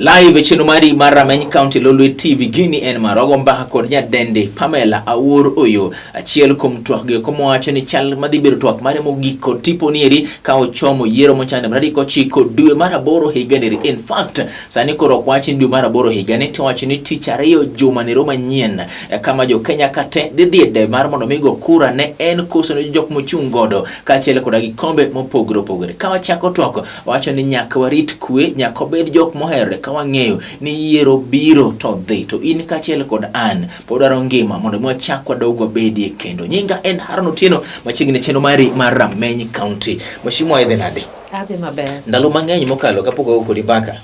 Live e chenro mari mar Rameny County Lolwe TV, gini en mar ogo mbaka kod nyadendi Pamela Awuor Oyo, achiel kuom twak gi eko mowacho ni chal madhi bedo twak mare mogik kod tipo nieri ka ochomo yiero mochano 29 dwe mar aboro higa neri. In fact, sani koro ok wach ni dwe mar aboro higa ni, to wacho ni tich ariyo juma nero manyien kama jo Kenya kate dhi dhi e debe mar mondo mi go kura ne en koso ne jok mochung' godo kaachiel koda gi kombe mopogore opogore. Ka wachako twak wacho ni nyaka warit kwe, nyaka wabed jok moherore ka wang'eyo ni yiero biro to dhi. To in kaachiel kod an pod dwaro ngima mondo mi wachak wadog wabedie kendo. Nyinga en Haron Otieno, machiegni chenro mari mar Rameny County. Mheshimiwa, idhi nade? Adhi maber. Ndalo mang'eny mokalo kapok ogo kodi mbaka.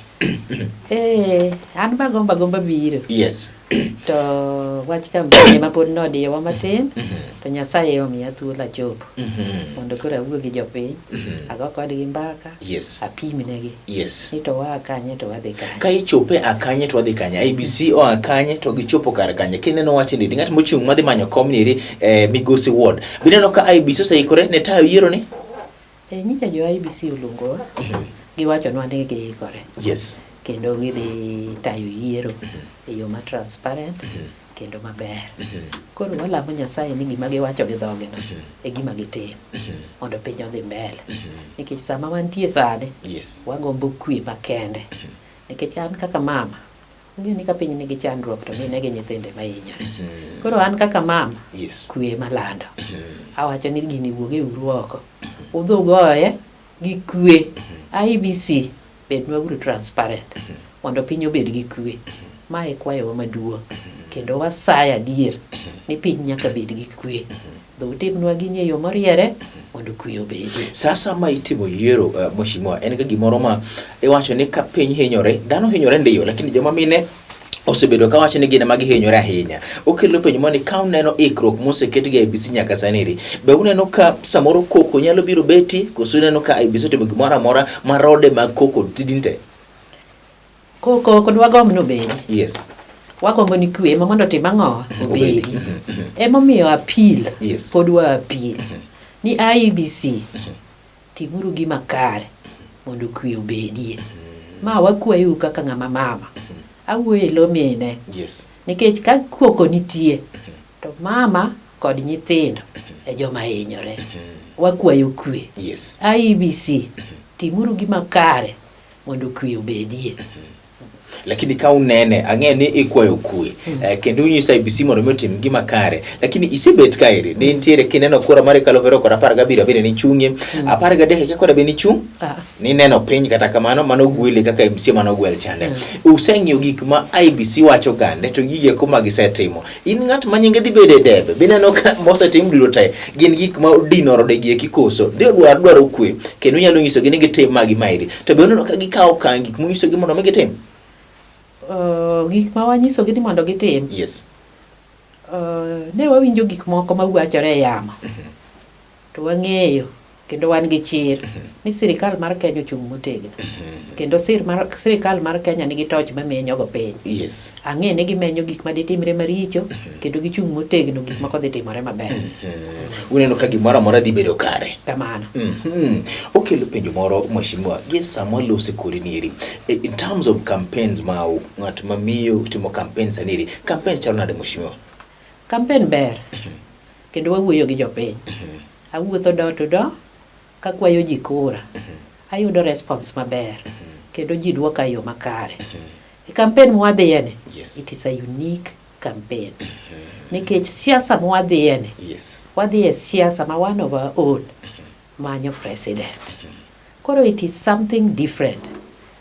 An bagomba agomba biro. Yes. To wach campaign ema pod nodiyowa matin, to Nyasaye omiya thuolo achopo. Mondo koro awuo gi jopiny, ago kodgi mbaka, apimnegi. Ni to waa kanye to wadhi kanye. Ka ichope a kanye to wadhi kanye. IEBC oa kanye to gichopo kar kanye. Kineno wach ni ng'at mochung' madhi manyo kom ni eri Migosi Ward. Bineno ka IEBC oseikore ne tayo yiero ni? Nyicha jo IEBC oluongowa, giwachonwa ni giikore. Kendo gidhi tayo yiero e yo ma transparent kendo maber. Koro walamo Nyasaye ni gima giwacho gi dhogi no e gima gitim mondo piny odhi mbele. Nikech sama wantie sani, wagombo kwe makende. Nikech an kaka mama, ung'eyo ni ka piny nigi chandruok to mine gi nyithinde ma hinyore. Koro an kaka mama, kwe malando. Awacho ni gini wuog e uru oko. Udhi ugoye gi kwe. IEBC bednwa uru transparent mondo piny obed gi kwe. Ma e kwayowa maduong'. Kendo wasayo adier ni piny nyaka bed gi kwe. Dhi utimnwa gini e yo moriere mondo kwe obedie. Sasa ma itimo yiero, mheshimiwa, en ga gimoro ma iwacho ni ka piny hinyore, dhano hinyore ndiyo, lakini joma mine osebedo ka wacho ni gin ema gihinyore ahinya. Okelo penjo mani ka uneno ikruok moseket gi IEBC nyaka sani eri, be uneno ka samoro koko nyalo biro beti, koso uneno ka IEBC otimo gimoro amora ma rode mag koko tidinte? Koko ok dwagomb ni obedi. Wagombo ni kwe ema mondo otim ang'o? Obedi. Emomiyo appeal, pod wa appeal ni IEBC timuru gima kare mondo kwe obedie. Ma wakwayou kaka ng'ama mama. Awuoyo e lo mine. Nikech ka koko nitie to mama kod nyithindo e joma hinyore. Wakwayo kwe. IEBC timuru gima kare mondo kwe obedie. Lakini ka unene, ang'e ni ikwayo kwe. Kendo unyiso IEBC mondo mi otim gima kare. Lakini isebet ka eri, ni nitiere kineno kura mar 2017 bende nichung'ie. 13 kia kora be nichung'? Nineno piny kata kamano, mano gweli kaka MCA mano gwel chande. Useng'iyo gik ma IEBC wacho gande to gigi eko ma gisetimo. In ng'at ma nyinge dhi bedo e debe, bineno ka mosetim duto te gin gik ma odino rode gi eki koso. Dhi odwar dwaro kwe, kendo inyalo nyisogi ni gitim magi maeri. To be uneno ka gikawo okang' gik munyisogi mondo mi gitim? Gik ma wanyisogi ni mondo gitim? Ne wawinjo gik moko mawachore e yamo. To wang'eyo kendo wan gi chir ni sirikal mar Kenya ochung' motegno. Kendo sirikal mar Kenya nigi toch mamenyo go piny. Ang'e ni gimenyo gik ma ditimre maricho kendo gichung' motegno gik moko dhi timore maber. Uneno ka gimoro amora dhi bedo kare. Kamano. Okelo penjo moro mheshimiwa, gi sama walose kodi nieri, in terms of campaigns mau, ng'at ma miyo timo campaign sani eri, campaign chalo nade mheshimiwa? Campaign ber. Kendo wawuoyo gi jopiny. Awuotho door to door kakwayo ji kura. Ayudo response maber. Kendo ji dwoka e yo makare. E campaign mwadhiye ni, it is a unique campaign. Nikech siasa mwadhiye ni, wadhiye siasa ma one of our own manyo president. Koro it is something different.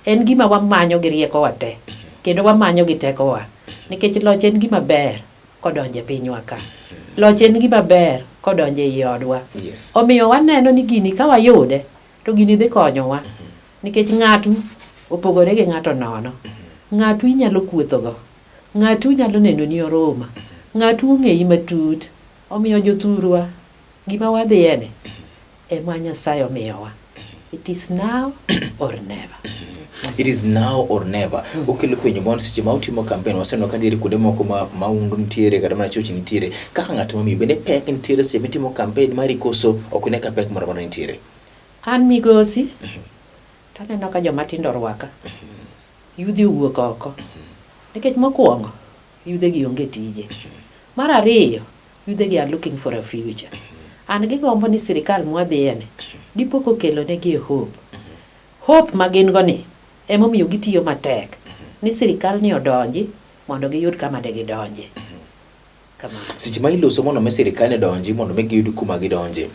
En gima wamanyo gi riekowa te. Kendo wamanyo gi tekowa. Nikech loch en gima ber kodonjo e pinywa ka. Loch en gima ber kodonjo ei odwa. Omiyo waneno ni gini ka wayude to gini dhi konyowa. Nikech ng'atu opogore gi ng'ato nono. Ng'atu inyalo kuothogo. Ng'atu nyalo neno ni oroma. Ng'atu ong'eyi matut. Omiyo jothurwa, gima wadhiye ni ema Nyasaye omiyowa. It is now or never. It is now or never. Okelo penjo mondo seche ma utimo campaign, waseneno ka nitiere kuonde moko ma maundu nitiere kata mana choche nitiere. Kaka ng'at mamiyo bende pek nitiere seche mitimo campaign mari koso ok ine ka pek moro amora nitiere? An migosi, to aneno ka joma tindo orwaka. Yudhe owuok oko. Nikech mokwongo, yudhe gi onge tije. Mar ariyo, yudhe gi are looking for a future. An gigombo ni sirikal mwadhiye ni, dipo kokelo negi hope. Hope ma gin go ni, emomiyo gitiyo matek. Ni sirikal ni odonji, mondo giyud kama de gidonje. Kamano. Seche ma iloso mondo mi sirikal ni donji mondo mi giyud kuma gidonje.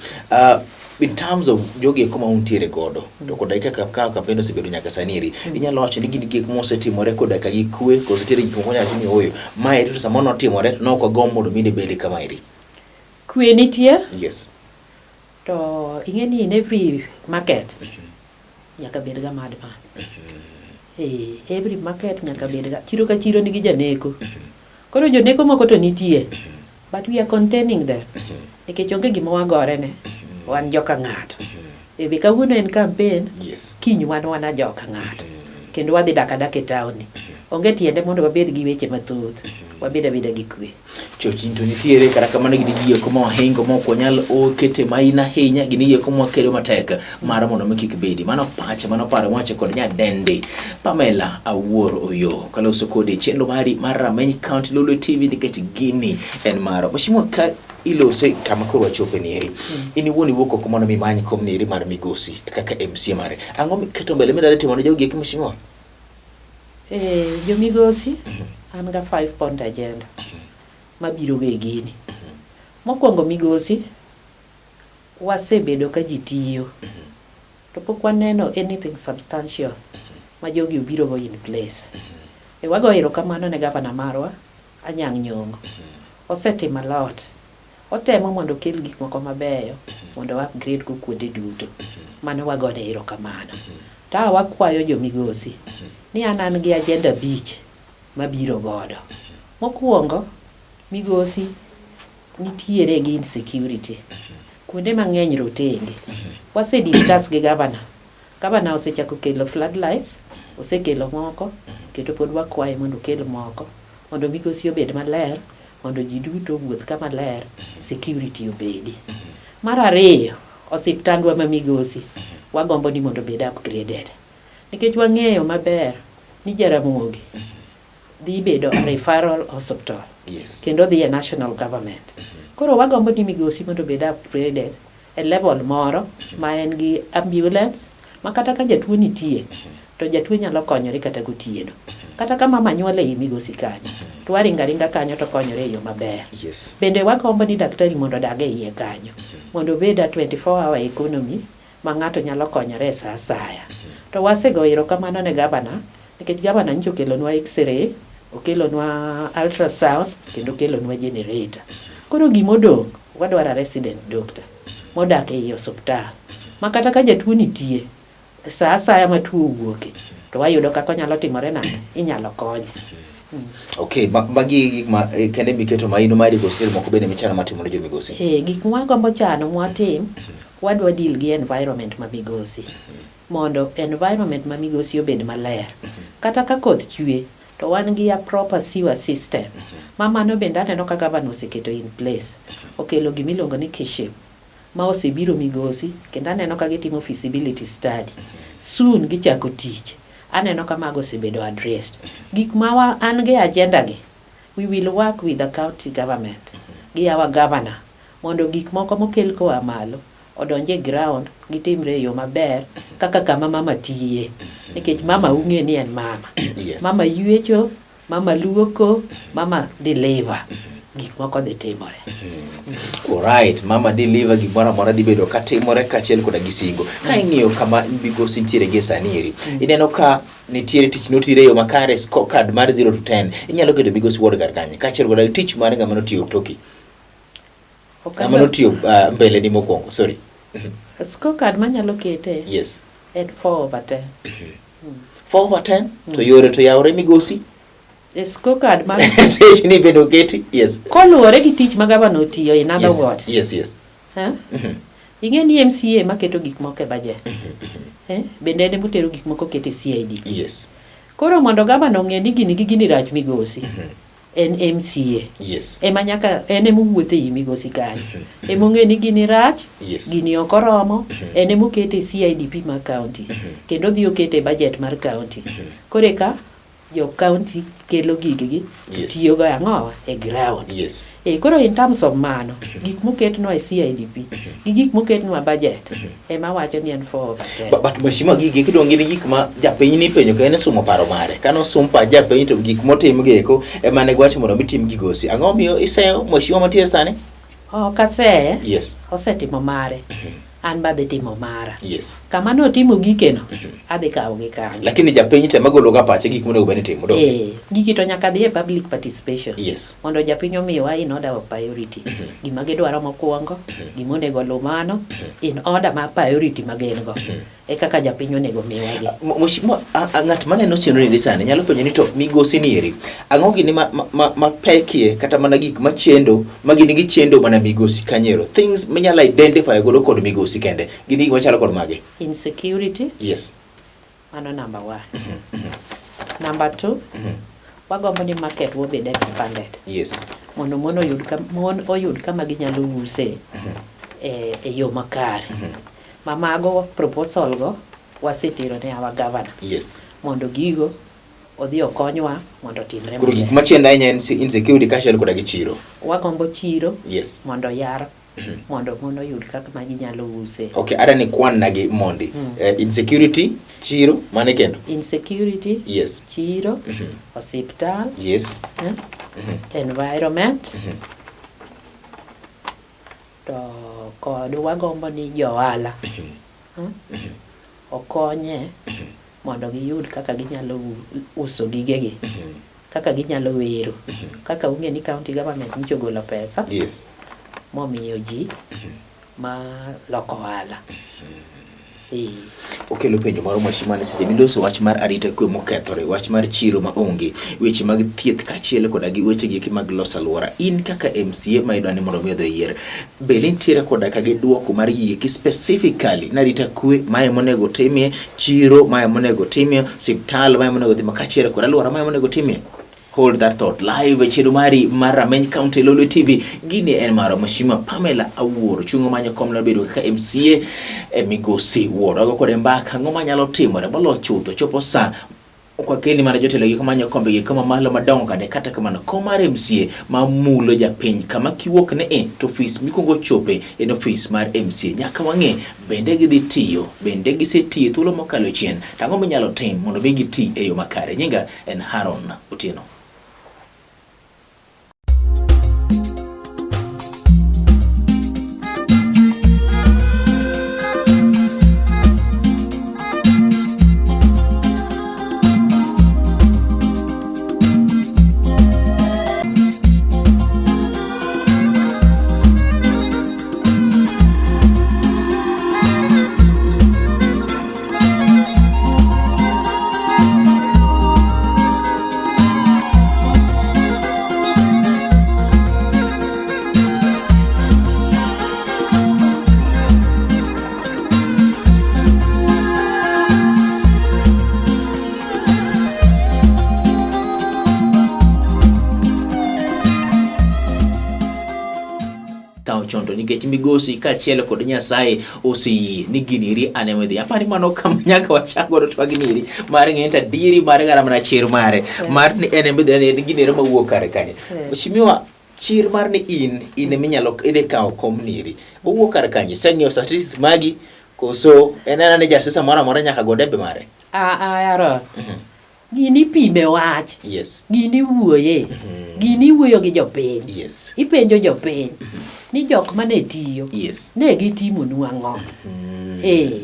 In terms of jogi eko ma untiere godo to koda kaka ka campaign osebedo nyaka sani eri inyalo wacho ni gin gik mosetimore koda ka gi kwe koso nitiere gik moko nyalo wacho ni ooyo mae to samoro notimore to ne ok wagomb mondo mi debede kama eri. Kwe nitie. Yes. To ing'e ni in every market nyaka bed ga madman. Eh, every market nyaka bed ga chiro ka chiro nigi janeko. Koro joneko moko to nitie. But we are containing them. Nikech onge gima wagore ne. Wan joka ng'ato. E be kawuono en campaign, Yes. kiny wan wana joka ng'ato. Kendo wadhi dak adaka e town ni. Onge tiende mondo wabed gi weche mathoth. Wabed abeda gi kwe. Chochni to nitiere kata kamano gin gi eko ma wahingo ma ok wanyal okete main ahinya gin gi eko mwakedo matek mar mondo mi kik bedi. Mano pacha, mano paro mwacho kod nyadendi Pamela Awuor Oyo kaloso kodi chenro mari mar Rameny County Lolwe TV nikech gini en maro. Mheshimiwa, ka ilose kama koro wachope nieri in iwuon iwuok oko mondo mi imany kom nieri mar migosi kaka MCA mare. Ang'o miketo mbele midwa timo ne jogi eki mheshimiwa? Eh, jomigosi, an ga 5 point agenda mabiro go e gini. Mokwongo migosi, wasebedo ka ji tiyo to pok waneno anything substantial ma jogi obiro go in place. E wago erokamano ne gavana marwa Anyang' Nyong'o. Osetimo a lot. Otemo mondo okel gik moko mabeyo mondo o upgrade go kuonde duto. Mano wagone erokamano. To a wakwayo jo migosi ni an an gi agenda 5 mabiro godo. Mokwongo, migosi nitiere gi insecurity. Kuonde mang'eny rotenge. Wase discuss gi gavana. Gavana osechako kelo floodlights, osekelo moko, kendo pod wakwaye mondo okel moko mondo migosi obed maler, mondo ji duto owuoth kama ler, security obedi. Mar ariyo, osiptandwa ma migosi wagombo ni mondo obed upgraded. Nikech wang'eyo maber ni Jaramogi dhi bedo a referral hospital. Yes. Kendo dhi e national government. Koro wagombo ni migosi mondo obed upgraded e level moro ma en gi ambulance ma kata ka jatuo nitie to jatuo nyalo konyore kata gotieno. Kata ka mama nyuol ei migosi kanyo, to waringo aringa kanyo to konyore e yo maber. Yes. Bende wagombo ni daktari mondo odag e iye kanyo, mondo obed a 24 hour economy ma ng'ato nyalo konyore e sa asaya. To wasego erokamano ne gavana, nikech gavana nyocha okelonwa x-ray, okelonwa ultrasound, kendo okelonwa generator. Koro gimodong', wadwaro a resident doctor modak ei osuptal, ma kata ka jatuo nitie, sa asaya ma tuo owuoke, to wayudo kaka onyalo timore nade, inyalo konye. Okay, magi gik ma kende miketo maino mari koso nitie moko bende michano mar timo ne jo migosi? Eh, gik mwagombo chano mwatim, wadwa deal gi environment ma migosi. Mondo environment ma migosi obed maler. Kata ka koth chwe, to wan gi a proper sewer system. Ma mano bende aneno ka gavana oseketo in place. Okelo gimiluongo ni KISHIP, ma osebiro migosi, kendo aneno ka gitimo feasibility study. Soon gichako tich. Aneno ka mago osebedo addressed. Gik ma wa, an gi agenda gi, we will work with the county government, gi our governor, mondo gik moko mokel koa malo odonj e ground gitimre e yo maber kaka kama mama tiye. Nikech mama ung'e ni en mama. Yes. Mama ywecho, mama luoko, mama deliver. Gik moko dhi timore. Alright, mama deliver gimoro amora dhi bedo katimore kaachiel koda gi singo. Ka ing'iyo kama migosi nitiere gie sani eri, ineno ka nitiere tich notire e yo makare, scorecard mar 0 to 10, inyalo keto migosi ward kar kanye, kaachiel koda tich mar ng'ama notiyo toki. Ng'ama notiyo mbele ni mokwongo, sorry. Scorecard manyalo kete Yes. en 4 over 10. 4 over 10, to yore to yawore migosi. E scorecard mar Tich ni bende oketi. Yes. Koluwore gi tich ma gavana otiyo in other Yes. words. Yes, yes. Ha? Ing'e ni MCA maketo gik moko e budget. Bende en emotero gik moko keto e CID. Yes. Koro mondo gavana ong'e ni gini gi gini rach migosi. En MCA. Yes. Ema nyaka en ema owuotho ei migosi kanyo. Ema ong'e ni gini rach, Yes. gini ok oromo, en ema okete e CIDP mar county. Kendo odhi okete e budget mar county. Koro eka jo county kelo giggi Yes. tiyogo e ang'owa e ground. Yes. E, koro in terms of mano, gik moketnwa e CIDP gi gik moketnwa budget ema wacho ni en 4 over 10. But mheshimiwa gigi kidong gin gik ma japiny ni penjo ka en sumo paro mare. Kano sum pach japiny to gik motim gi eko ema ne giwacho mondo mi tim gigosi. Ang'o miyo iseyo mheshimiwa mantie sani? Ok aseye, Yes. osetimo mare. An be adhi timo mara. Yes. Kama notimo gikeno, adhi kawo gi kanyo. Lakini japiny tema golo ga pache gik monego bed ni timo. Donge? Eh, gigi to nyaka dhi e public participation. Yes. Mondo japiny omiwa in order of priority. Gima gidwaro mokwongo, gima onego oluw mano, in order mar priority ma gin go. E kaka japiny onego miwagi. Mheshimiwa, ng'at maneno chenro ni sani nyalo penjo ni to migosi ni eri ang'o gini ma, ma, ma, mapekie kata mana gik machendo ma gin gichendo mana migosi kanyero things minyalo identify godo kod migosi kende gin gik machalo kod mage? Insecurity, Yes. mano number one. Number two, wagombo ni market wobed expanded. Yes. Mondo mon oyud, mon oyud kama ginyalo use e yo makare. Ma mago proposal go wasetero ne our governor. Yes. Mondo gigo odhi okonywa mondo otimre Koro gik machendo ahinya en insecurity kaachiel koda gi chiro. Wagombo chiro Yes. mondo yar mondo mon oyud kaka ma ginyalo use. Okay, ada ni kwan nagi mondi. Insecurity, chiro, mane kendo? Insecurity, Yes. chiro, osiptal, Yes. Environment, to kod wagombo ni jo ohala okonye mondo giyud kaka ginyalo uso gigegi, kaka ginyalo wero, kaka ung'e ni county government nyocha ogolo pesa Yes. momiyo ji ma loko ohala. Okelo penjo moro mheshimiwa ni seche miloso wach mar arita kwe mokethore, wach mar chiro ma onge, weche mag thieth kaachiel koda gi weche gi mag loso alwora. In kaka MCA ma idwa ni mondo mi odhi oyier, be nitiere koda ka gi duoko mar yie ki specifically na arita kwe mae monego timie, chiro mae monego timie, osiptal mae monego timie, kaachiel kod alwora mae monego timie? Hold that thought live e chenro mari mar Rameny County Lolwe TV. Gini en mar Mheshimiwa Pamela Awuor, chung' manyo kom mar bedo kaka MCA e Migosi Ward. Wago kode mbaka, ang'o manyalo timore molo chutho chopo sa ok wakelni mana jotelo gi manyo kombe gi kama malo madongo kade, kata kamano kom mar MCA mamulo japiny kama kiwuok ne e to ofis mikwongo chope en ofis mar MCA. Nyaka wang'e bende gidhi tiyo, bende gisetiyo thuolo mokalo chien, to ang'o minyalo tim mondo mi giti e yo makare. Nyinga en Haron Otieno. Chon to nikech migosi kaachiel kod Nyasaye oseyie ni gini eri an ema idhi. Apani mano kama nyaka wachak godo twag ni eri mar ng'e ni adieri mar garama chir mare mar ni en ema idhi ni gini ero mawuok kare kanye. Mheshimiwa, chir mar ni in ema inyalo idhi kawo kom ni eri owuok kar kanye? Iseng'iyo statistics magi koso en ena ni jasiasa moro amora nyaka go debe mare? Aaron, gini pime wach. Yes. Gini wuoye. Gini wuoyo gi jopiny. Yes. Ipenjo jopiny ni jok mane tiyo. Yes. Ne gitimonu ang'o?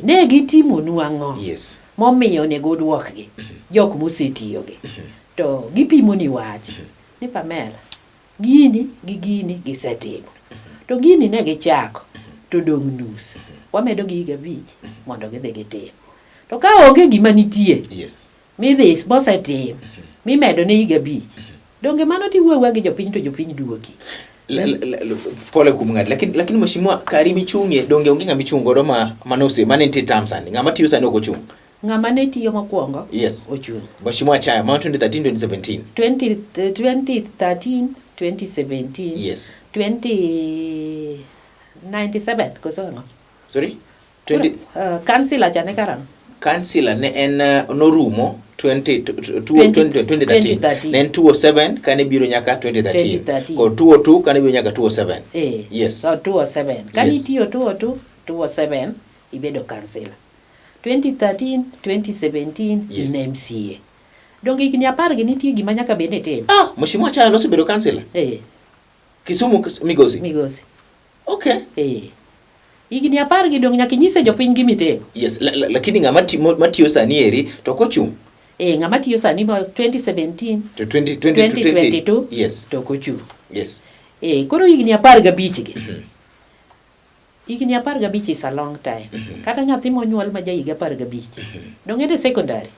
Ne gitimonu ang'o? Yes. Momiyo onego udwokgi. Jok mosetiyogi. To gipimoni wach ni Pamela, gini gi gini gisetimo. To gini ne gichako to dong' nus. Wamedo gi higa 5 mondo gidhi gitim. To ka onge gima nitie, Yes. midhi mosetim, mimedo ne higa 5. Donge mano tiwuoyo gi jopiny to jopiny duoki. Pole kuom ng'ato, lakini mheshimiwa, kari michung'ie, donge onge ng'ama ichung' godo ma mane nitie term sani. Ng'ama tiyo sani ok ochung'. Ng'ama ne tiyo mokwongo Yes. ochung'. Mheshimiwa Achaya, ma 2013 2017. 20, 2013, 2017, Yes. 2097 koso ang'o? Sorry? 20 Councillor cha ne karang'o? Councillor ne en norumo 20, 20, 2013. 2013. Ne en 207 kane biro nyaka 2013. 2013. Kod 202 kane biro nyaka 207. Eh. Yes. So 207. Kane Yes. itiyo 202, 207 ibedo councillor. 2013, 2017 Yes. in MCA. Donge higni 10 gi nitie gima nyaka bed ni itimo? Ah, Mheshimiwa Achaya nosebedo councillor. Eh, Kisumu Migosi. Migosi. Okay. Eh. Higni 10 gi dong nyaka inyise jopiny gima itimo. Yes, lakini ng'ama matiyo sani eri to ok ochung'. Eh, ng'ama tiyo sani ma 2017 To 20, 20, 2022 Yes. to ok ochung'. Yes. Eh, koro higni 15 gi. Higni 15 is a long time. Kata nyathi monyuol ma ja higa 15. Dong en e secondary.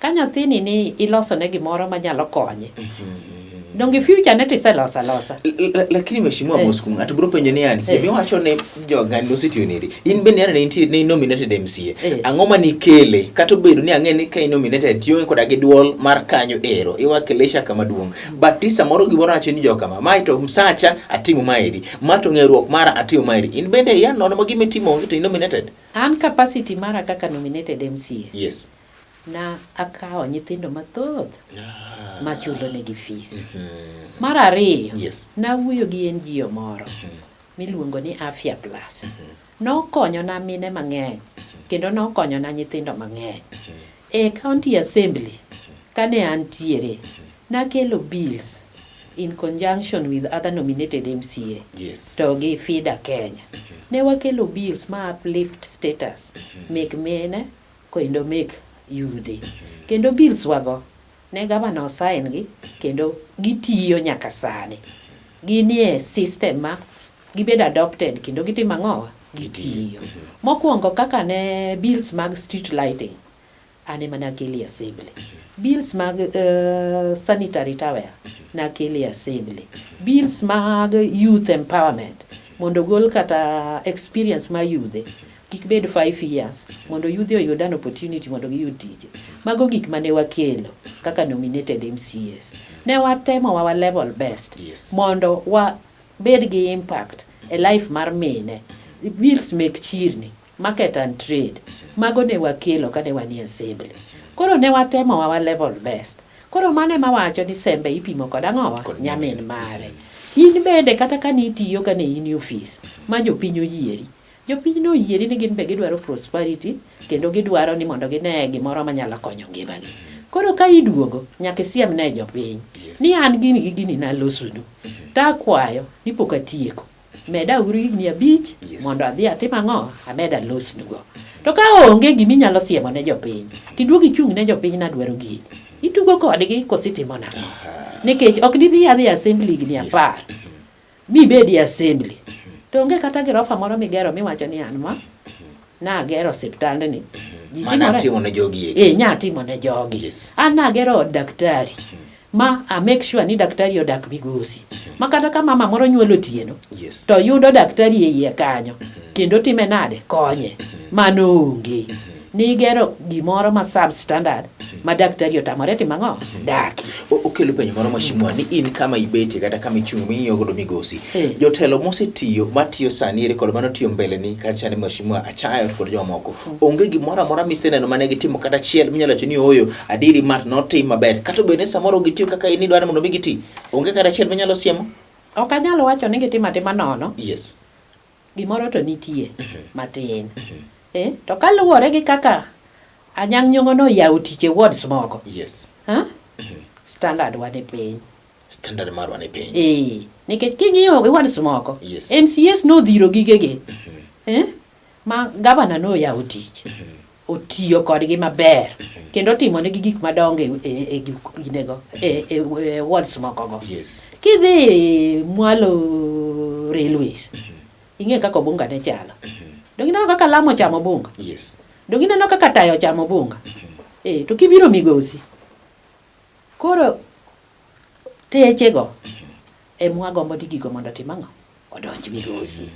Ka nyathini ni ilosone gimoro manyalo konye. Donge future ne tiseloso alosa. Lakini Mheshimiwa Mosku, ng'ato biro penjo ni an, miwacho ni jogandi osetiyo neri. In bende yana ne nitie ne nominated MCA. Ang'o mane ikele? Kata obedo ni ang'e ni ka in nominated tiyo koda gi duol mar kanyo ero, iwakilisha kama duong'. But ti samoro gimoro wacho ni jokama, mae to msacha atimo maeri, ma to ng'eruok mara atimo maeri. In bende ia nono ma gima itimo onge to in nominated. An capacity mara kaka nominated MCA. Yes. Na akawo nyithindo mathoth machulo negi fees. Mar ariyo, nawuoyo gi NGO moro miluongo ni Afya Plus. Nokonyo na mine mang'eny kendo nokonyo na nyithindo mang'eny. E county assembly kane antiere, nakelo bills in conjunction with other nominated MCA to gi FIDA Kenya. Ne wakelo bills ma uplift status mek mine kendo mek yudhe. Kendo bills wago ne gavana osign gi kendo gitiyo nyaka sani. Ginie system ma gibedo adopted kendo gitimo ang'owa? Gitiyo. Mokwongo kaka ne bills mag street lighting, an ema nakelo e assembly. Bills mag sanitary towel nakelo e assembly. Bills mag youth empowerment mondo ogol kata experience mar yudhe kik bed 5 years mondo yudhe oyud an opportunity mondo giyud tije. Mago gik mane wakelo kaka nominated MCAs. Ne watemo our level best mondo wabed gi impact e life mar mine. Bills mek chirni, market and trade. Mago ne wakelo kane wanie assembly. Koro ne watemo our level best. Koro mano ema wacho ni sembe ipimo kod ang'owa? Nyamin mare. In bende kata kane itiyo kane in e ofis ma jopiny oyieri. Jopiny noyieri ni gin be gidwaro prosperity kendo gidwaro ni mondo gine gimoro manyalo konyo ngimagi. Koro ka iduogo nyaka isiem ne jopiny ni an gini gi gini nalosonu. To akwayo ni pok atieko. Meda uru higni 5 mondo adhi atim ang'o? Amed alosnugo. To ka onge giminyalo siemo ne jopiny, tiduog ichung' ne jopiny nadwaro gini. Itugo kodgi koso itimo nang'o? Nikech ok didhi adhi assembly higni 10 mibed e assembly. To onge kata girofa moro migero miwacho ni an ma nagero osiptandni. Ji Mano timore. atimo ne jogi eki. Eh, nya timo ne jogi. An nagero od daktari ma a make sure ni daktari odak Migosi. Ma kata ka mama moro nyuol otieno to yudo daktari e iye kanyo kendo time nade? Konye. Mano onge. Nigero gimoro ma substandard ma daktari otamore timo ang'o? Daki. Okelo penjo moro Mheshimiwa ni in kama ibetie kata kama ichung' ming'iyo godo Migosi. Jotelo mosetiyo matiyo sani eri kod manotiyo mbele ni kacha ni Mheshimiwa Achaya kod jomamoko. Onge gimoro amora miseneno mane gitimo kata achiel minyalo wacho ni ooyo adieri ma notim maber. Kata obedo ni samoro gitiyo kaka in idwaro mondo mi giti. Onge kata achiel minyalo siemo? Ok anyal wacho ni gitimo atima nono. Gimoro to nitie matin. To kaluwore gi kaka Anyang' Nyong'o noyawo tich e wards moko. Standard wa ni piny. Standard marwa ni piny. Nikech king'iyo wards moko, MCAs nodhiro gigegi. Ma gavana noyawo tich. Otiyo kodgi maber. Kendo otimo negi gik madongo e wards moko go. Kidhi mwalo railways, ing'e kaka Obunga ne chalo. Donge ineno kaka Lamu ochamo Obunga? Donge ineno kaka Tayo ochamo Obunga? To kibiro Migosi, koro techego emwagombo ni gigo mondo otim ang'o? Odonj Migosi.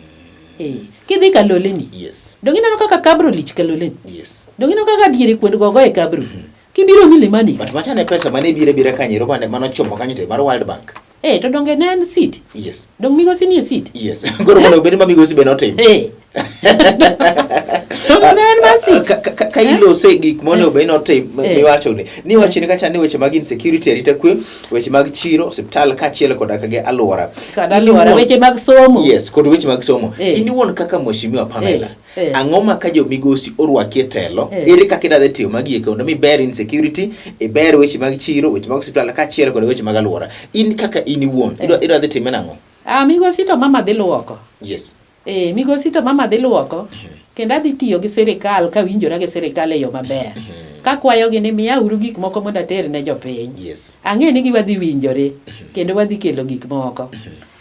Eh, kidhi Kaloleni. Yes. Donge ineno kaka Kabro lich Kaloleni? Yes. Donge ineno kaka diere kuond gogo e Kabro? Kibiro Milimani ka. But macha ne pesa mane biro bira kanyo mane manochomo kanyo te mar World Bank. Eh, to donge ne en city? Yes. Dong migosi nie city? Yes. Koro mondo obed ma migosi be notim. Eh. Donge ne en mar city? Ka, ka, ka ilose gik monego bed notim Eh. miwacho ni niwacho ni kacha ni weche mag insecurity arita kwe weche mag chiro osiptal kaachiel koda ka gi alwora Kod In alwora, iwuon- weche mag somo. Yes, kod weche mag somo. Eh. In iwuon kaka mheshimiwa Pamela, Eh, eh. ang'o ma ka jo migosi orwaki e telo, Eh. ere kaka idadhi tiyo magi eki mondo mi iber insecurity, iber weche mag chiro, weche mag osiptal kaachiel kod weche mag alwora. In kaka in iwuon, Eh. idwa idwa dhi time nang'o? Ah, migosi to mama dhi luoko. Yes. Eh, migosi to mama dhi luoko. Kendo adhi tiyo gi sirikal kawinjora gi sirikal e yo maber. Kakwayogi ni miyauru gik moko mondo ater ne jopiny. Yes. Ang'e ni giwadhi winjore kendo wadhi kelo gik moko.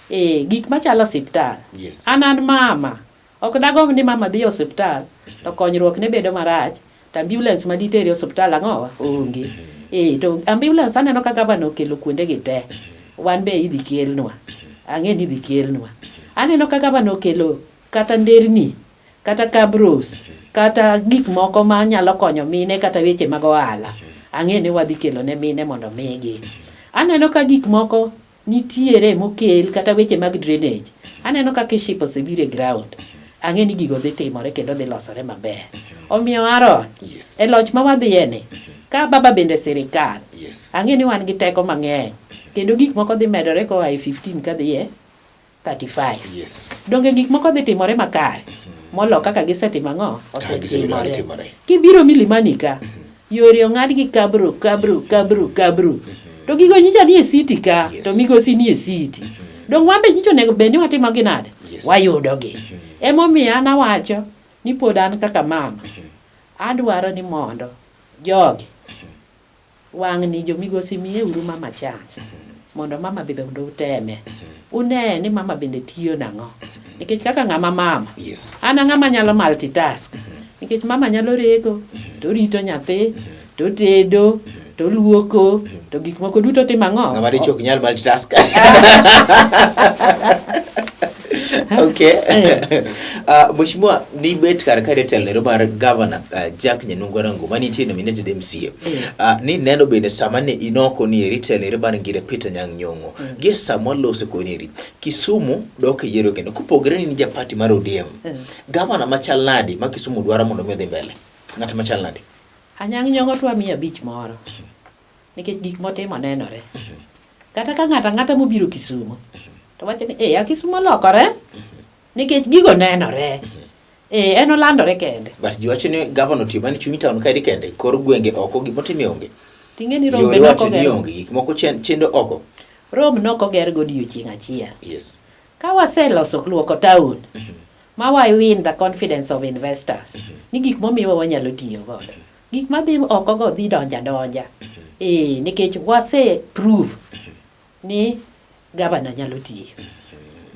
Eh, gik machalo osiptal. Yes. An an mama. Ok dagomb ni mama dhi e osiptal to konyruok ne bedo marach to ambulance ma ditere e osiptal ang'owa onge. Eh, to ambulance aneno ka gavana okelo kuonde gi te. Wan be idhi kelnwa. Ang'e ni idhi kelnwa. Aneno ka gavana okelo kata nderni, kata cabros, kata gik moko ma nyalo konyo mine kata weche mag ohala. Ang'e ni wadhi kelo ne mine mondo migi. Aneno ka gik moko nitiere mokel kata weche mag drainage. Aneno ka Kiship osebiro e ground. Ang'e ni gigo dhi timore kendo dhi losore maber. Omiyo Aaron, Yes. e loch ma wadhiye ni, ka baba bende sirikal, Yes. ang'e ni wan gi teko mang'eny. Kendo gik moko dhi medore koa e 15 kadhi e 35. Yes. Donge gik moko dhi timore makare molo kaka gisetimo ang'o? Kaka gisebedo ka Osetimore. gitimore. Kibiro Milimani ka, yore ong'ad gi kabro, kabro, kabro, kabro. To gigo nyicha ni e city ka, Yes. to migosi ni e city. Dong wan be nyicha onego bed ni watimo gi nade? Yes. Wayudogi. Emomiyo an awacho ni pod an kaka mama, adwaro ni mondo jogi wang'ni jomigosi miyeuru mama chance mondo mama be mondo uteme. Une ni mama bende tiyo nang'o. Nikech kaka ng'ama mama, Yes. an ang'ama nyalo multitask. Nikech mama nyalo rego, to rito nyathi, to tedo, to luoko, to gik moko duto timo ang'o? Ng'ama dichuo ok nyal multitask. Okay. Mheshimiwa nibet kar ka jatelo ero mar governor Jack Nyanungo Rango manitie nominated MCA. Ni neno bende sama ne inoko ni eri telo ero mar Ngire Peter Nyang' Nyong'o. Gie sama walose koni eri Kisumu dok e yiero kendo kopogore ni in ja party mar ODM. Governor machal nadi ma Kisumu dwaro mondo mi odhi mbele? Ng'at machal nadi? Anyang' Nyong'o to wamiyo abich moro. Nikech gik motimo nenore. Kata ka ng'ato ang'ata mobiro Kisumu to wacho ni eh, a Kisumu olokore nikech gigo nenore. Eh, en olandore kende. But ji wacho ni governor otiyo mana e chuny town kaeri kende, kor gwenge oko gimotimo onge. Ting'e ni Rome Yore be wacho ni nokoger. onge, gik moko chendo oko. Rome nokoger godiochieng' achiel. Yes. Ka waseloso luoko town, ma wa win the confidence of investors, ni gik momiwa wanyalo tiyo godo. Gik madhi oko go dhi donja donja. Eh, nikech wase prove ni governor nyalo tiyo.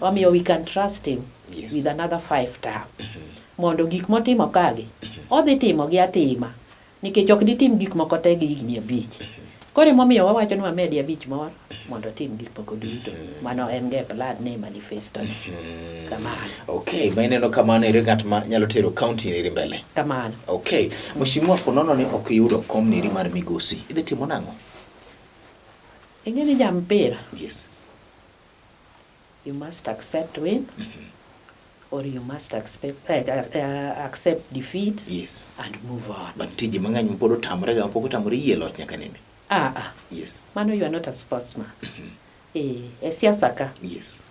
Omiyo we can trust him Yes. with another 5 term. Mondo gik motimo kagi, odhi timo gi atima. Nikech ok ditim gik moko te gi higni 5. Koro emomiyo wawacho ni wamedi 5 moro mondo otim gik moko duto. Mano en ge plan ne manifesto ne. Kamano. Okay, ma ineno kamano ere ng'at ma nyalo tero county eri mbele. Kamano. Okay, mheshimiwa ponono ni ok iyudo kom neri mar migosi. Idhi timo nang'o? Ing'e ni ja mpira. Yes. You must accept win. Or you must accept defeat. Yes. And move on. But nitie ji mang'eny ma pod otamore ga, pok otamore yie loch nyaka nene. Ah, ah. Yes. Mano you are not a sportsman. E siasa ka. Yes.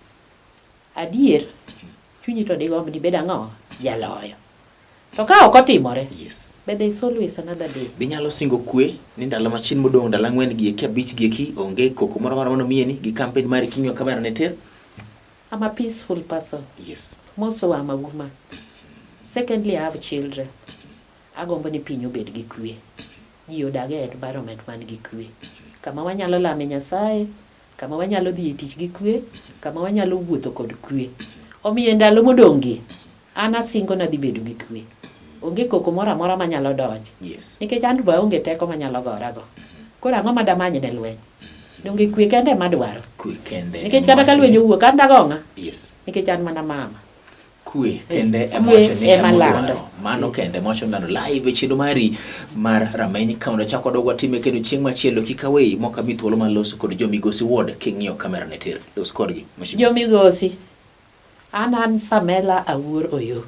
Adier, chunyi to digomb ni bed ang'o? Jaloyo. To ka ok otimore, Yes. but there is always another day. Binyalo singo kwe ni ndalo matin modong' ndalo 4 gi eki 5 gi eki onge koko moro amora manomieni gi campaign mari king'iyo kamera ne tir. I'm a peaceful person. Yes. Most I'm a woman. Secondly, I have children. Agombo ni piny obed gi kwe. Ji odag e environment man gi kwe. Kama wanyalo lame Nyasaye, kama wanyalo dhi e tich gi kwe, kama wanyalo wuotho kod kwe. Omiyo e ndalo modong' gi, an asingo nadhi bedo gi kwe. Onge koko moro amora manyalo donjo. Yes. Nikech an be aonge teko manyalo gorago. Koro ang'o ma damany ne lweny? Donge kwe kende ema adwaro. Kwe kende. Nikech kata ka lweny owuok, an dago ng'a? Yes. Nikech an mana mama. Kwe kende ema Kwe wacho ni ema ema lando. odwaro. Mano kende ema wacho ni lando live e chenro mari mar Rameny Kaunti. Achako wadog watime kendo chieng' machielo kik aweyi mok ami thuolo mar loso kod jo Migosi Ward king'iyo kamera ne tir. Los kodgi. Mheshimiwa. Jomigosi, an an Pamela Awuor Oyoo.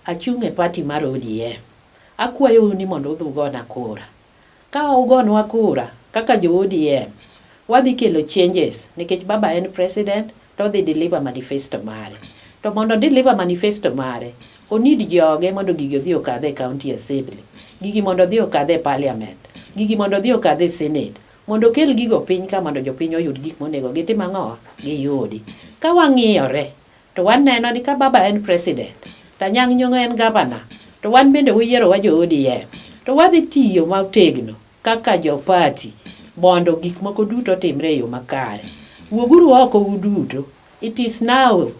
Achung' e party mar ODM. Akwayou ni mondo udhi ugona kura. Ka ugonwa kura kaka jo ODM, wadhi kelo changes nikech baba en president to odhi deliver manifesto mare. To mondo deliver manifesto mare, o need joge mondo gigi odhi okadhe e county assembly, gigi mondo odhi okadhe e parliament, gigi mondo odhi okadhe e senate, mondo okel gigo piny ka mondo jopiny oyud gik monego gitim ang'owa? Giyudi. Ka wang'iyore, to waneno ni ka baba en president, to Anyang' Nyong'o en governor, to wan bende uyierowa jo ODM, to wadhi tiyo motegno kaka jo party mondo gik moko duto otimre e yo makare. Wuoguru oko uduto. It is now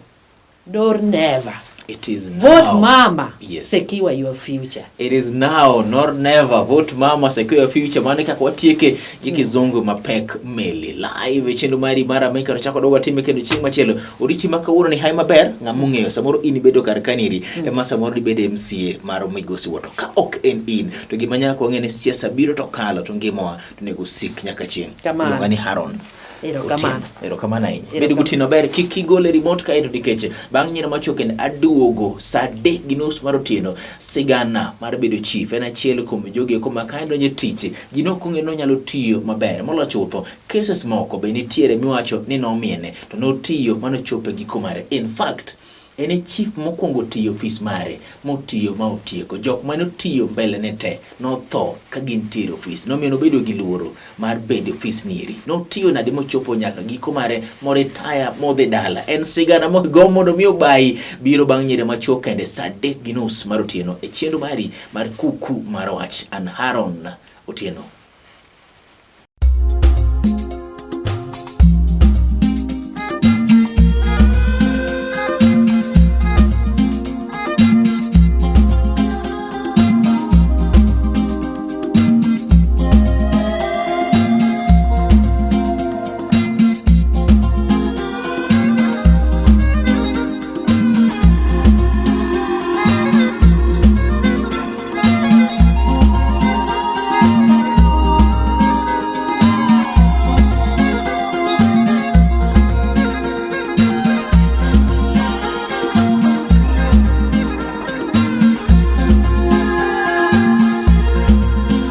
or never. It is now. Vote mama, Yes. secure your future. It is now nor never. Vote mama, secure your future. Mano e kaka watieke gi kizungu mapek meli. Live e chenro mari mar Amerika to chako dog watime kendo chieng' machielo. Oriti ma kawuono ni hai maber, ng'ama ong'eyo samoro in ibedo kar kaniri ema samoro ibed MCA mar Migosi Woto. Ka ok en in, to gima nyaka wang'e ni siasa biro to kalo to ngimawa to onego sik nyaka chieng'. Kamano. Iluonga ni Haron. Erokamano. Otieno. Erokamano ahinya. Erokamano. Bed gotieno maber, kik igol e remote kaeto nikech bang' nyiero machuok en aduogo saa 3:30 mar otieno. Sigana mar bedo chief en achiel kuom jogi eko ma ka donjo e tich, ji ne ok ong'eyo ni onyalo tiyo maber. Moloyo chutho, cases moko be nitiere miwacho ni nomiene to notiyo manochopo e giko mare. In fact, en e chief mokwongo tiyo ofis mare motiyo ma otieko. Jok mane otiyo mbele ne te notho ka gintiere ofis. Nomiyo nobedo gi luoro mar bedo e ofis nieri. Notiyo nade mochopo nyaka giko mare moritaya modhi dala. En sigana mogo mondo mi obayi biro bang' nyiri machuok kende saa 3:30 mar otieno e chenro mari mar Kuku mar Wach. An Haron Otieno.